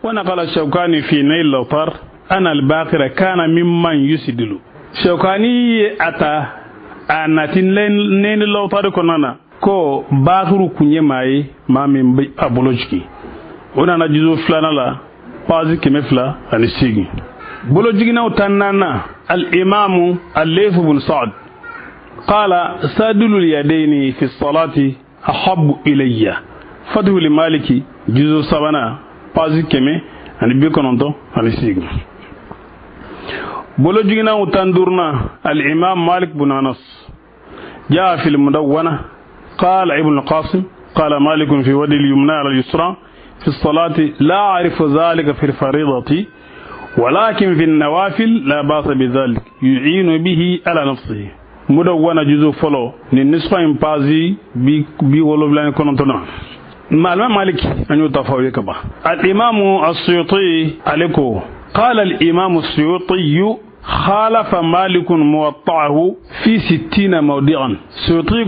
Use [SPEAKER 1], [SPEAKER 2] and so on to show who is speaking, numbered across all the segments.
[SPEAKER 1] ونقل الشوكاني في نيل الأوطار أن الباقر كان ممن يسدل. شوكاني أتى أن نيل الأوطار كنانا ko Bakiru kun ye maa ye maa min bɛ a bolo jigin. O nana juzu filanan la page 208. Bolo jiginnaw tan naaninan al-imamu al-Layth bin Sa'd qala sadulu al-yadayni fi salati ahabbu ilayya. Fathu al-Maliki juzu sabanan page 198. Bolo jiginnaw tan duurunan al-imam Malik bin Anas jaa fi al-Mudawwana قال ابن القاسم قال مالك في ودي اليمنى على اليسرى في الصلاة لا أعرف ذلك في الفريضة ولكن في النوافل لا بأس بذلك يعين به على نفسه. مدونة جزء فلو للنسخة إمبازي بي ولو بلان كونتنا معلومة مالك أن يتفاوي كبا. الإمام السيوطي عليكو قال الإمام السيوطي خالف مالك موطعه في 60 موضعا. سيوطي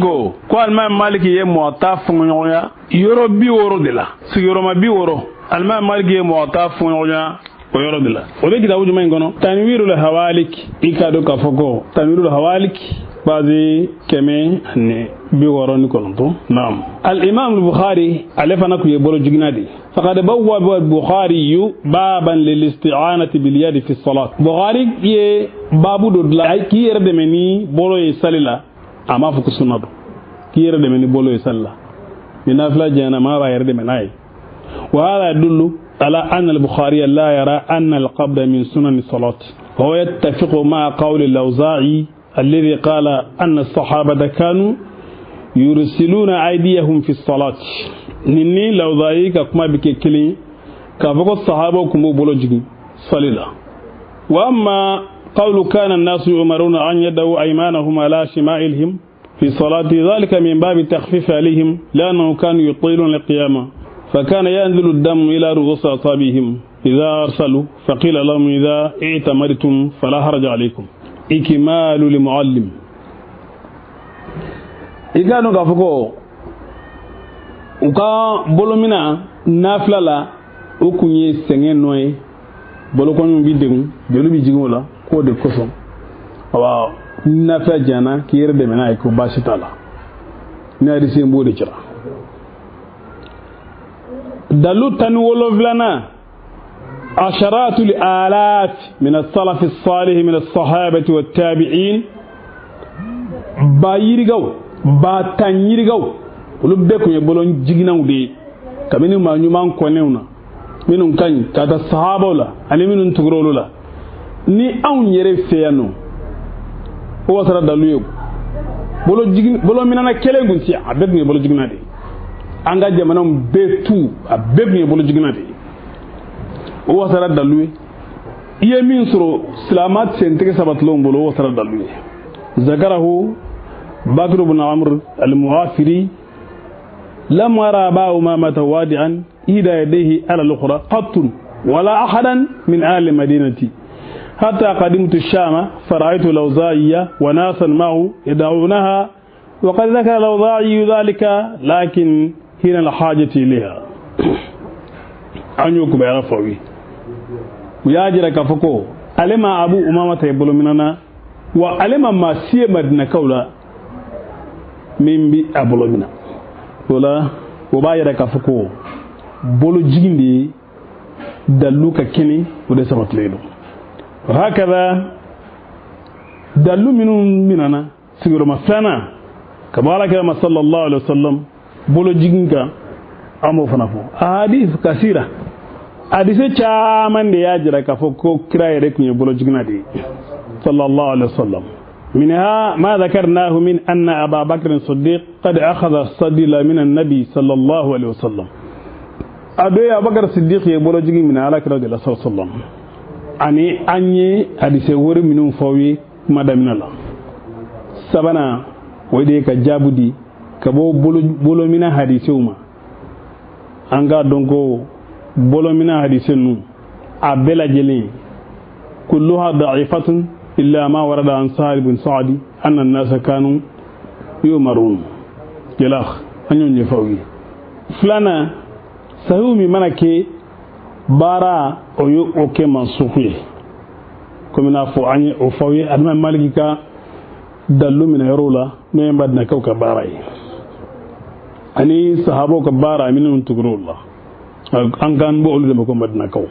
[SPEAKER 1] قال ما مالك يه موطع فنيا يورو بي ورو دلا سيورو ما بي ورو الما مالك يه موطع فنيا ويورو دلا ولكن كتابو جمعين كنو تنوير الهوالك إكادو كفوكو تنوير الهوالك بعضي كمي بي ورو نكونتو. نعم الإمام البخاري ألفنا كي يبولو جنادي فقد بواب البخاري بابا للاستعانة باليد في الصلاة. بخاري يه بابو دودلا كي يرد مني بولو يسالي أما فوق السنة كي يرد مني بولو يسالي من أفلا جانا ما يرد مناي. وهذا يدل على أن البخاري لا يرى أن القبض من سنن الصلاة، وهو يتفق مع قول الأوزاعي الذي قال أن الصحابة كانوا يرسلون أيديهم في الصلاة. نني الأوزاعي كما بككلي كفوق الصحابة كم بولوجي صليلا. وأما قول كان الناس يؤمرون أن يدعوا أيمانهم على شمائلهم في صلاة ذلك من باب التخفيف عليهم لأنه كانوا يطيلون القيامة فكان ينزل الدم إلى رؤوس أصابعهم إذا أرسلوا فقيل لهم إذا اعتمرتم فلا حرج عليكم. إكمال لمعلم إكانوا كفكو uka bolomina nafila la o kun ye sɛgɛn nɔ ye bolokɔniw bi degun joli bi jigin o la k'o de kosɔn awa nafila jana k'i yɛrɛ dɛmɛ n'a ye ko baasi t'a la ni hadisi b'o de jira. Dalu 17 عشرات الآلاف من السلف الصالح من الصحابة والتابعين بايرغو باتانيرغو olu bɛɛ kun ye bolo jiginnaw de ye kabini maa ɲuman kɔnɛw na minnu ka ɲi ka taa sahabaw la ani minnu tugura olu la ni anw yɛrɛ fɛ yan nɔ o wasara dalu ye bolo jigin bolo minana kelen kun ti a bɛɛ kun ye bolo jiginna de ye an ka jamanaw bɛɛ tu a bɛɛ kun ye bolo jiginna de ye o wasara dalu ye i ye min sɔrɔ silamɛ sentɛgɛ sabatilenw bolo o wasara dalu ye. Zakarahu Bakr ibn Amr al-Mughafiri لم أرى أبا أمامة وادعا إحدى يديه على الأخرى قط ولا أحدا من أهل مدينتي حتى قدمت الشام فرأيت الأوزاعي وناسا معه يدعونها وقد ذكر الأوزاعي ذلك لكن هنا الحاجة إليها. أن يكون يعرفه ويأجرك فكو ألما أبو أمامة يبلو مننا وألما ما سي مدينة كولا من بي أبلو منا wala o b'a yɛrɛ k'a fɔ ko bolo jigin de ye dalu ka kɛnɛ o de sabatilen don. Hakada dalu minnu minɛna sigiyɔrɔma filanan ka bɔ alakira ma sallallahu alaihi wasallam bolo jigin kan an b'o fana fɔ. Ahadith kasira hadise caman de y'a jira k'a fɔ ko kira yɛrɛ tun ye bolo jiginna de ye sallallahu alaihi wasallam. منها ما ذكرناه من أن أبا بكر الصديق قد أخذ الصديل من النبي صلى الله عليه وسلم. أبي بكر الصديق يقول جيجي من على كرة الله صلى الله عليه وسلم. أني أني أدي سوري منهم فوي ما دامنا الله. سبنا ودي كجابودي كبو بولو منا حديثهما. أنغا دونكو بولو منا حديثنو أبلا جلين كلها ضعيفة إلا ما ورد عن سهل بن سعد أن الناس كانوا يؤمرون يلاخ أن ينفوي فلانا سهومي منكي Baara o ye o kɛ mansuku ye komi n'a fɔ an ye o fɔ aw ye alimami Maliki ka dalilu minɛ yɔrɔw la n'o ye Madinakaw ka baara ye ani sahabaw ka baara minnu tugur'o la an kan bɔ olu de ma ko Madinakaw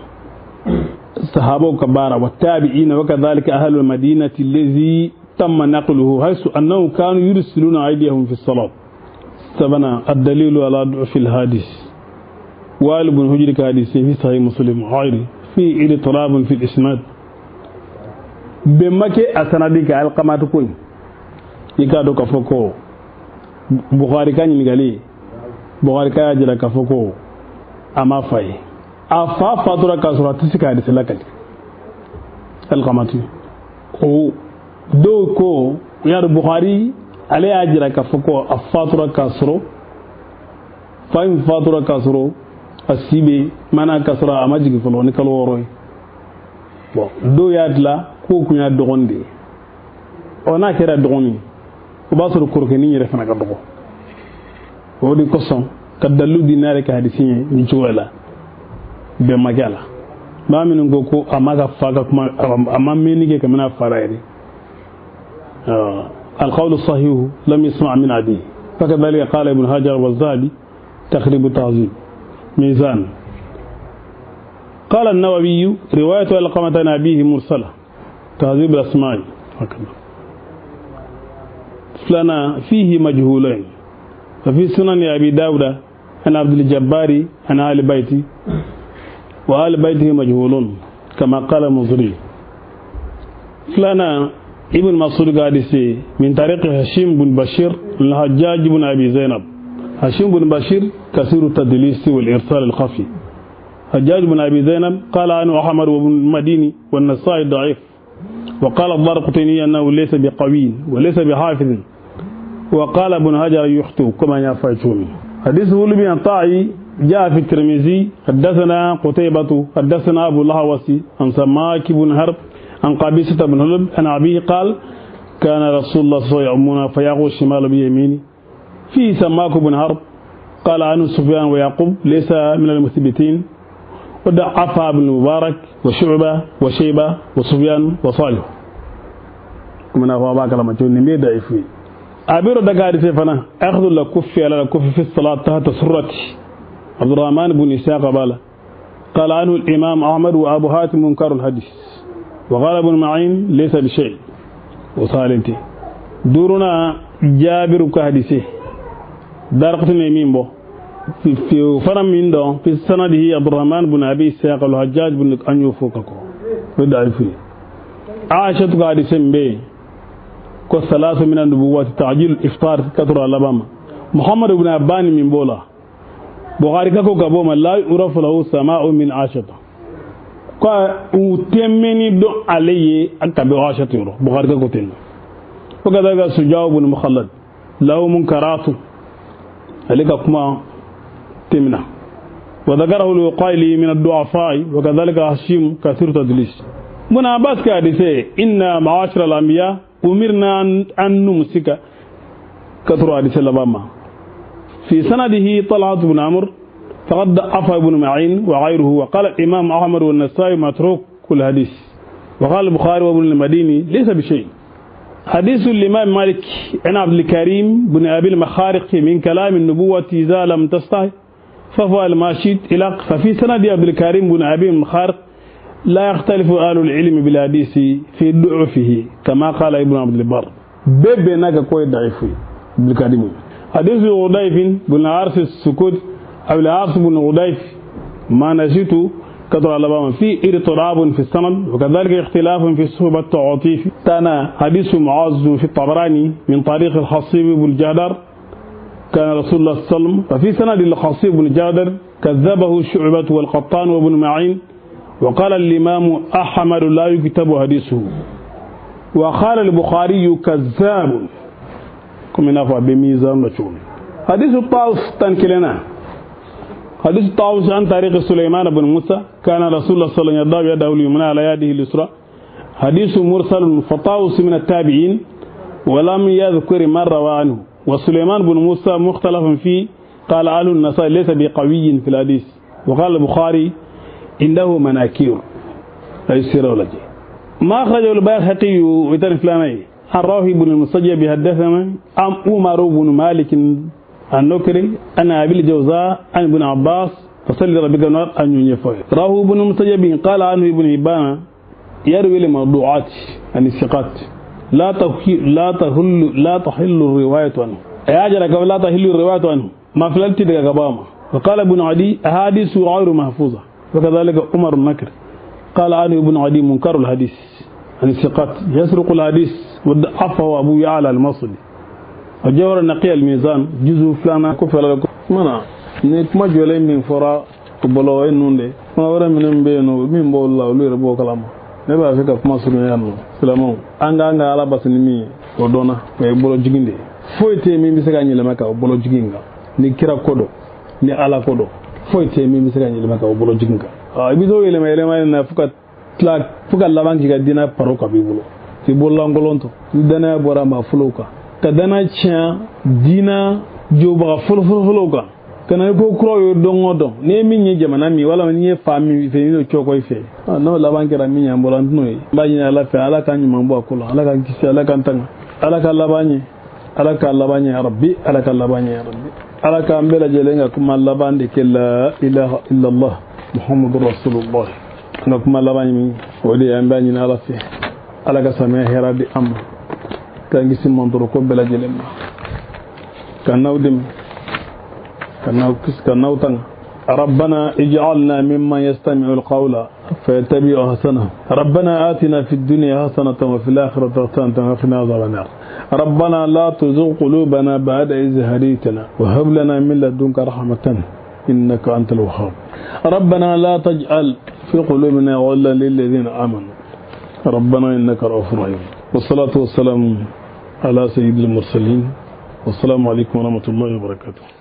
[SPEAKER 1] sahabaw ka baara wa tabi'ina wa kadhalika ahlul madinati allazi tamma naqluhu haythu annahu kanu yursiluna aydiyahum fi as-salat. Sabana ad-dalilu ala du'fi al-hadith وائل بن هجر كحديث في صحيح مسلم غير في اضطراب في الإسناد بمكة أسندك القمات كوي يكادو كفوكو بخاري كان ينغالي بخاري كان يجرى كفوكو أما فاي أفا فاتورة كسورة تسكى حديث لك القمات أو دوكو يا بخاري عليه أجرى كفوكو أفاتورة كسورة فاين فاتورة كسورة asibe mana kasra a ma jigin fɔlɔ ni kalo 6 ye bon dɔw y'a dilan k'o kun y'a dɔgɔnin de ye ɔ n'a kɛra dɔgɔnin o b'a sɔrɔ korokɛnin yɛrɛ fana ka dɔgɔ o de kosɔn ka dalilu di n'a yɛrɛ ka hadisi ye nin cogoya la bɛn ma kɛ a la maa minnu ko ko a ma ka fa ka kuma a ma mɛnni kɛ kabini a fa la yɛrɛ القول الصحيح لم يسمع من أبيه فكذلك قال ابن حجر والذهبي تقريب التهذيب ميزان. قال النووي رواية القمة عن أبيه مرسلة تهذيب الأسماء هكذا فلنا فيه مجهولين. ففي سنن أبي داود عن عبد الجبار عن آل بيتي وآل بيته مجهولون كما قال المنذري. فلنا ابن مسعود قادسي من طريق هشيم بن بشير الحجاج بن أبي زينب. هشيم بن بشير كثير التدليس والإرسال الخفي. حجاج بن أبي زينب قال عنه أحمد وابن المديني والنسائي ضعيف، وقال الدارقطني أنه ليس بقوي وليس بحافظ، وقال ابن حجر يخطئ كما يفعلون. حديث بن طاعي جاء في الترمذي حدثنا قتيبة حدثنا أبو الهوسي عن سماك بن حرب عن قبيصة بن هلب عن أبيه قال كان رسول الله صلى الله عليه وسلم فيغوي الشمال بيمينه. فيه سماك بن حرب قال عنه سفيان ويعقوب ليس من المثبتين، وضعف ابن المبارك وشعبة وشيبة وسفيان وصالح. من أبو بكر لما تقول ضعيف. أبير دكاري سيفنا أخذ الكف على الكف في الصلاة تحت سرتي. عبد الرحمن بن إسحاق بالا قال عنه الإمام أحمد وأبو حاتم منكر الحديث، وقال ابن معين ليس بشيء. وصالنتي دورنا جابر كحديثه دارقت يمين بو في فرم من دون في سنده عبد الرحمن بن أبي إسحاق الحجاج بن أن يفوقكو ضعيف. عائشة حديث بي كو ثلاث من النبوات تعجيل الإفطار كثر الأبام. محمد بن أبان من بولا بخاري كاكو كابوما لا يعرف له سماء من عائشة كو تمني دو عليه أكتب عائشة يرو بخاري كاكو تن. وكذلك سجاو بن مخلد له منكرات عليك كما تمنى، وذكره الوقائلي من الضعفاء، وكذلك هشيم كثير تدليس. من عباس كحديثه إن معاشر الأنبياء أمرنا أن نمسك كثر حديث الأبامة. في سنده طلعة بن عمرو فقد ضعف ابن معين وغيره، وقال الإمام أحمد والنسائي متروك كل حديث، وقال البخاري وابن المديني ليس بشيء. حديث الإمام مالك عن عبد الكريم بن أبي المخارق من كلام النبوة إذا لم تستحي فهو الماشيت إلى. ففي سند عبد الكريم بن أبي المخارق لا يختلف أهل العلم بالحديث في ضعفه كما قال ابن عبد البر. بيبناك كوي ضعيف عبد الكريم. حديث غديف بن عارف السكوت أو العاص بن غديف ما نسيت كثر على في اضطراب في السند، وكذلك اختلاف في صحبة التعاطيف. تانا حديث معاذ في الطبراني من طريق الخصيب بن جادر كان رسول الله صلى الله عليه وسلم، ففي سند الخصيب بن جادر كذبه شعبة والقطان وابن معين، وقال الإمام أحمد لا يكتب حديثه، وقال البخاري كذاب. كم نفع بميزان رجول. حديث الطاووس تنكلنا. حديث الطاووس عن طريق سليمان بن موسى كان رسول الله صلى الله عليه وسلم يضع يده اليمنى على يده اليسرى. حديث مرسل، فطاووس من التابعين ولم يذكر من روى عنه، وسليمان بن موسى مختلف فيه، قال أهل النسائي ليس بقوي في الحديث، وقال البخاري عنده مناكير أي سيرولوجي. ما أخرجه البيهقي وتر فلاني عن راهب بن المسيب حدثنا عن عمر بن مالك النكري أن أبي الجوزاء عن ابن عباس فصل ربك النار أن ينفع. راهب بن المسيب قال عنه ابن حبان يروي الموضوعات عن الثقات لا تحل الرواية عنه. أجل لا تحل الرواية عنه ما فلنت دغباما. وقال ابن عدي أحاديث غير محفوظة. وكذلك عمر النكر قال عنه ابن عدي منكر الحديث عن الثقات يسرق الحديث وضعفه أبو يعلى المصري. وجوهر النقي الميزان جزء فلان كفر منا ni kuma jɔlen min fɔra bɔlɔ ye ninnu de kuma wɛrɛ minnu bɛ yen nɔ min b'o la olu yɛrɛ b'o kalama. Ne b'a fɛ ka kuma surunya yan nɔ silamɛw an k'an ka ala basi ni min ye o dɔnna o ye bolo jigin de ye. Foyi tɛ yen min bɛ se ka yɛlɛma ka o bolo jigin kan ni kira ko don ni ala ko don foyi tɛ yen min bɛ se ka yɛlɛma ka o bolo jigin kan. I bɛ t'o yɛlɛma yɛlɛma in na fo ka tila fo ka laban k'i ka diinɛ paro ka b'i bolo k'i bololankolon to ni danaya bɔra maa fɔlɔw kan ka danaya tiɲɛ diinɛ jɔbaga fɔlɔ-fɔlɔw kan ka na ni ko kuraw ye dɔn o dɔn n'i ye min ye jamana min walima n'i ye fa min fɛ n'i y'o cɔkɔ i fɛ n'o laban kɛra min ye an bolo an t'o ye. N b'a ɲini ala fɛ ala k'an ɲuman bɔ a ko la ala k'an kisi ala k'an tanga ala ka laban ɲɛ ala ka laban ɲɛ rabbi ala ka laban ɲɛ rabbi ala k'an bɛɛ lajɛlen ka kuma laban de kɛ la ilaha illallah muhammadu rasulullah. An ka kuma laban ye min o de ye an b'a ɲini ala fɛ ala ka samiya hɛrɛ di an ma k'an kisi mantɔrɔ ko bɛɛ lajɛlen ma ka n'aw dɛmɛ ka n'aw tanga. ربنا اجعلنا ممن يستمع القول فيتبع أحسنه. ربنا آتنا في الدنيا حسنة وفي الآخرة حسنة وقنا عذاب النار. ربنا لا تزغ قلوبنا بعد إذ هديتنا وهب لنا من لدنك رحمة إنك أنت الوهاب. ربنا لا تجعل في قلوبنا غلا للذين آمنوا ربنا إنك رؤوف رحيم. والصلاة والسلام على سيد المرسلين والسلام عليكم ورحمة الله وبركاته.